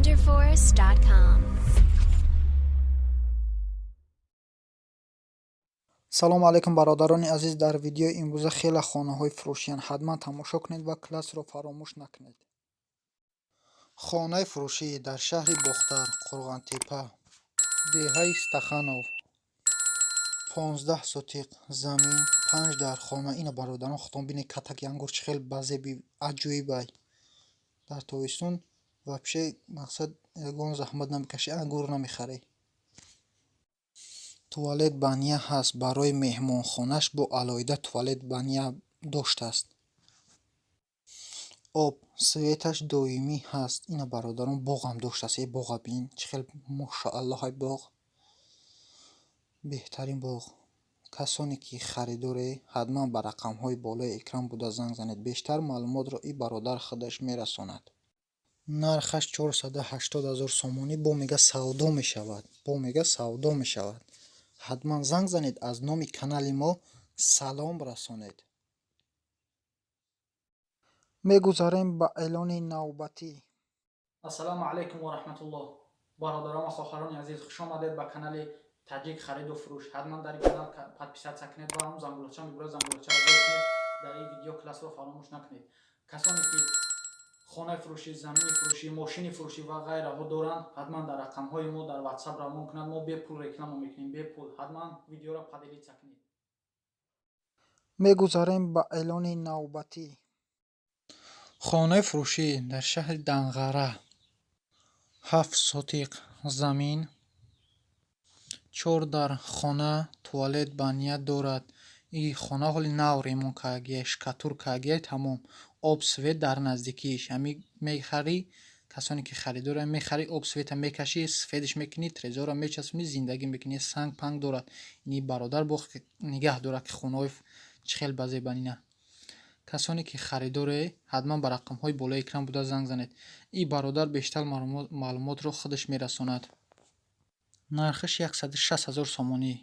Wonderforest.com. Салому алайкум, бародарони азиз. Дар видеои имрӯза хеле хонаҳои фурӯшиянд. Ҳатман тамошо кунед ва лайкро фаромӯш накунед. Хонаи фурӯшӣ дар шаҳри Бохтар, Қурғонтеппа, деҳаи Стаханов, 15 сотиқ замин, панҷ дар хона. Ина, бародарон, худтон бинед, катаки ангур чӣ хел базеби аҷоибай. Дар тобистон вообще мақсад ягон заҳмат намекашӣ, ангур намехарӣ. Туалет, баня ҳаст. Барои меҳмонхонаш бо алоҳида туалет, баня доштааст. Об, светаш доимӣ ҳаст. Ина, бародарон, боғам доштааст. Э, боға бин, чӣ хел мошааллоҳ ай боғ, беҳтарин боғ. Касоне ки харидоре, ҳатман ба рақамҳои болои экран буда занг занед. Бештар маълумотро ин бародар худаш мерасонад. Нархаш 480 000 сомонӣ. Бо мега савдо мешавад, бо мега савдо мешавад. Ҳатман занг занед, аз номи канали мо салом расонед. Мегузарем ба эълони навбатӣ. Ассалому алайкум ва раҳматуллоҳ, бародарон ва хоҳарони азиз, хушомадед ба канали Таҷик хариду фурӯш. Ҳатман дар ин канал подписаться кунед ва ҳам зангулача мебурад, зангулачаро зер кунед. Дар ин видео лайкро фаромӯш накунед. Касоне ки хонаи фурӯшӣ, замини фурӯшӣ, мошини фурӯшӣ ва ғайраҳо доранд, ҳатман дар рақамҳои мо дар Ватсап равон кунанд. Мо бепул реклама мекунем, бепул. Ҳатман видеоро поделиться кунед. Мегузарем ба эълони навбатӣ. Хонаи фурӯшӣ дар шаҳри Данғара, 7 сотиқ замин, чор дар хона, туалет, баня дорад. И хона ҳоли нав ремонт кардагия, штукатурка кардагия, тамом. Об, свет дар наздикиш. Ҳами мехарӣ, касоне ки харидоранд, мехарӣ, об, света мекашӣ, сфедаш мекунӣ, трезорро мечаспонӣ, зиндагӣ мекунӣ. Санг панг дорад. Ини бародар бо нигаҳ дорад, ки хонаҳои чӣ хел базебанд ина. Касоне ки харидоре, ҳатман ба рақамҳои болои экран буда занг занед. Ин бародар бештар маълумотро худаш мерасонад. Нархаш 160 000 сомонӣ.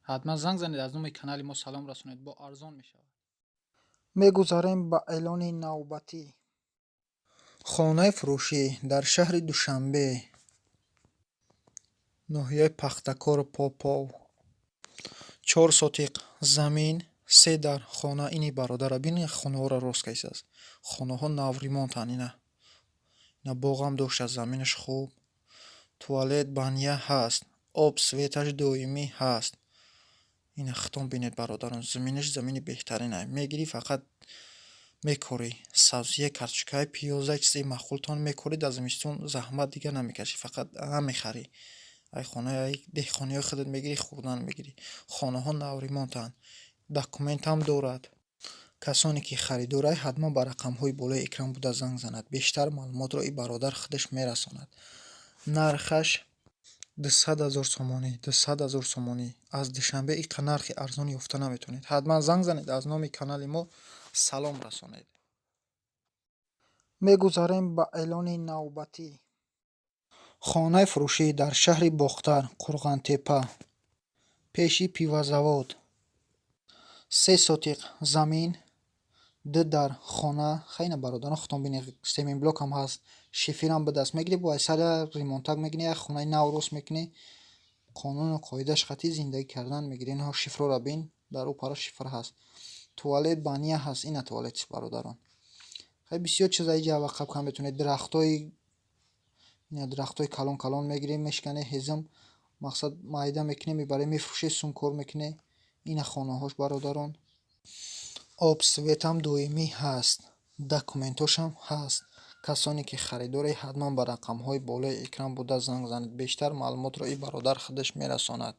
Ҳатман занг занед, аз номи канали мо салом расонед, бо арзон мешавад. Мегузарем ба эълони навбатӣ. Хонаи фурӯшӣ дар шаҳри Душанбе, ноҳияи Пахтакору Попов, 4 сотиқ замин, се дар хона. Ини бародара бини, хонаҳоро рост кардааст. Хонаҳо навремонтанд. Ина боғам доштааст, заминаш хуб, туалет, баня ҳаст, об, светаш доимӣ ҳаст. Ина худтон бинед, бародарон, заминаш замини беҳтаринай. Мегирӣ, фақат мекорӣ сабзия, картошкаи, пиёза, чизе маъқултон мекорӣ. Дар зимистон заҳмат дигар намекашӣ, фақат намехарӣ. Ай хонаи деҳқониҳои худат мегирӣ, хӯрдан мегирӣ. Хонаҳо навремонтанд, документам дорад. Касоне ки харидорай, ҳатман ба рақамҳои болои экран буда занг занад. Бештар маълумотро ин бародар худаш мерасонад. Нархаш 200 000 сомонӣ, 200 000 сомонӣ. Аз Душанбе иқа нархи арзон ёфта наметавонед. Ҳатман занг занед, аз номи канали мо салом расонед. Мегузарем ба эълони навбатӣ. Хонаи фурӯшӣ дар шаҳри Бохтар, Қурғонтеппа, пеши пивозавод, 3 сотиқ замин, ду дар хона. Хайна, бародарон, худтон бинед, семенблокам ҳаст, шиферам ба даст. Мегирӣ, бо сара ремонтак мекунӣ, як хонаи нав рост мекунӣ, қонуну қоидааш қатъӣ зиндагӣ кардан мегирӣ. Инҳо шифрҳоро бин, дар ӯ пара шифр ҳаст. Туалет, баня ҳаст. Ина туалетиш, бародарон. Хеле бисёр чиза иҷа вақаб кам метавонед. Дарахтҳои калон калон мегирӣ, мешканӣ, ҳезум мақсад майда мекунӣ, мебарӣ, мефурӯшӣ, сум кор мекунӣ. Ина хонаҳош, бародарон. Об, светам доимӣ ҳаст, документҳошам ҳаст. Касоне ки харидоре, ҳатман ба рақамҳои болои экран буда занг занед. Бештар маълумотро ин бародар худаш мерасонад.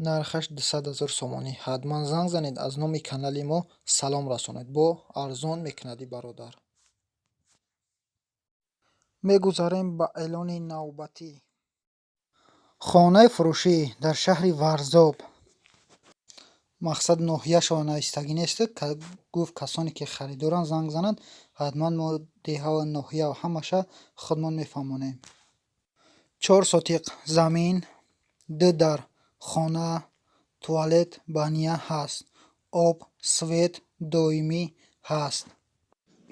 Нархаш 200 000 сомонӣ. Ҳатман занг занед, аз номи канали мо салом расонед, бо арзон мекунад ин бародар. Мегузарем ба эълони навбатӣ. Хонаи фурӯшӣ дар шаҳри Варзоб, мақсад ноҳияшро навистагӣ нест. Гуфт, касоне ки харидоранд, занг зананд, ҳатман мо деҳа, ноҳия, ҳамаша худмон мефаҳмонем. 4 сотиқ замин, ду дар хона, туалет, баня ҳаст, об, свет доимӣ ҳаст.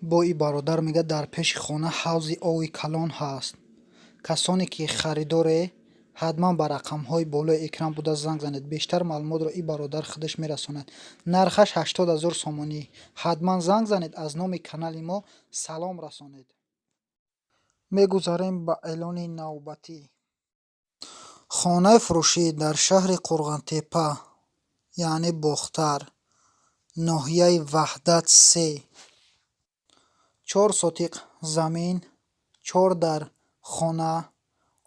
Бо ин бародар мегӯяд, дар пеши хона ҳавзи ови калон ҳаст. Касоне ки харидоре, ҳатман ба рақамҳои болои экран буда занг занед. Бештар маълумотро ин бародар худаш мерасонад. Нархаш 80 000 сомонӣ. Ҳатман занг занед, аз номи канали мо салом расонед. Мегузарем ба эълони навбатӣ. Хонаи фурӯшӣ дар шаҳри Қурғонтеппа, яъне Бохтар, ноҳияи Ваҳдат се, 4 сотиқ замин, чор дар хона,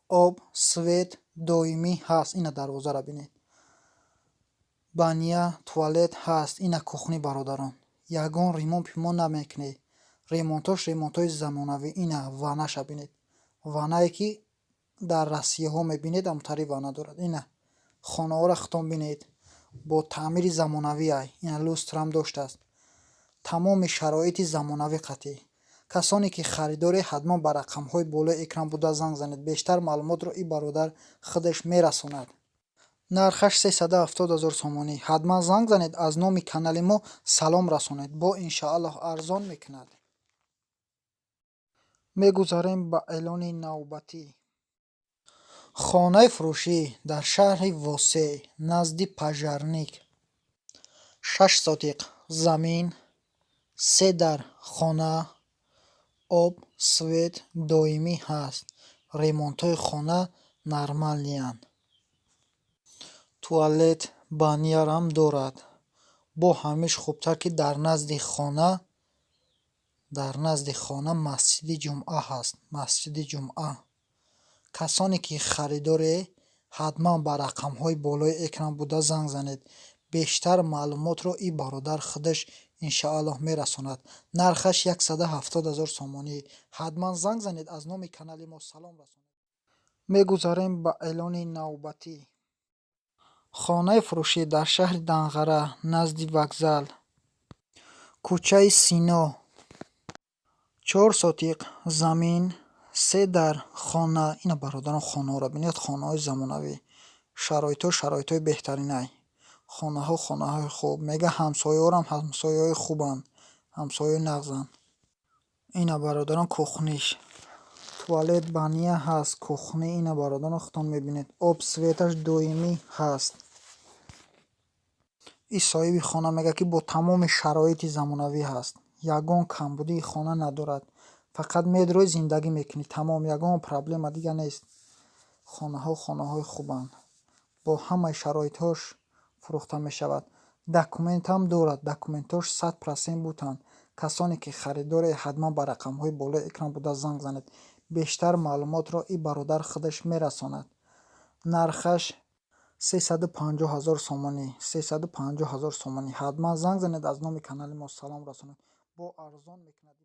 об, свет доимӣ ҳаст. Ина дарвозаро бинед, баня, туалет ҳаст. Ина кухни, бародарон. Ягон ремонт пимон намекунед, ремонтош ремонтҳои замонавӣ. Ина ваннаша бинед, ваннае ки дар Россияҳо мебинед, ҳамтари ванна дорад. Ина хонаҳоро худтон бинед, бо таъмири замонавӣ ай. Ина люстрам доштааст, тамоми шароити замонавӣ қатъӣ. Касоне ки харидоре, ҳатман ба рақамҳои болои экран буда занг занед. Бештар маълумотро ин бародар худаш мерасонад. Нархаш 370 000 сомонӣ. Ҳатман занг занед, аз номи канали мо салом расонед, бо иншааллоҳ арзон мекунад. Мегузарем ба эълони навбатӣ. Хонаи фурӯшӣ дар шаҳри Восеъ, назди Пожарник, 6 сотиқ замин, се дар хона, об, свет доимӣ ҳаст. Ремонтҳои хона нормальныянд, туалет, банярам дорад. Бо ҳамиш хубтар, ки дар назди хона масҷиди ҷумъа ҳаст, масҷиди ҷумъа. Касоне ки харидоре, ҳатман ба рақамҳои болои экран буда занг занед. Бештар маълумотро ин бародар худаш иншааллоҳ мерасонад. Нархаш 170 000 сомонӣ. Ҳатман занг занед, аз номи канали мо салом расонед. Мегузарем ба эълони навбатӣ. Хонаи фурӯшӣ дар шаҳри Данғара, назди вокзал, кӯчаи Сино, 4 сотиқ замин, се дар хона. Ина, бародарон, хонаҳоро бинед, хонаҳои замонавӣ, шароитҳо шароитҳои беҳтаринай. Хонаҳо хонаҳои хуб. Мега, ҳамсояҳорам ҳамсояҳои хубанд, ҳамсояҳои нағзанд. Ина, бародарон, кухниш, туалет, баня ҳаст, кухни. Ина, бародарон, худтон мебинед, об, светаш доимӣ ҳаст. Ин соҳиби хона мегӯяд, ки бо тамоми шароити замонавӣ ҳаст, ягон камбудии хона надорад. Фақат медрои, зиндагӣ мекунӣ, тамом, ягон проблема дига нест. Хонаҳо хонаҳои хубанд, бо ҳамаи шароитҳош фурӯхта мешавад. Документам дорад, документҳош 100% бутанд. Касоне ки харидоре, ҳатман ба рақамҳои болои экран буда занг занед. Бештар маълумотро ин бародар худаш мерасонад. Нархаш 350 000 сомонӣ, 350 000 сомонӣ. Ҳатман занг занед, аз номи канали мо салом расонед, бо арзон мекунад.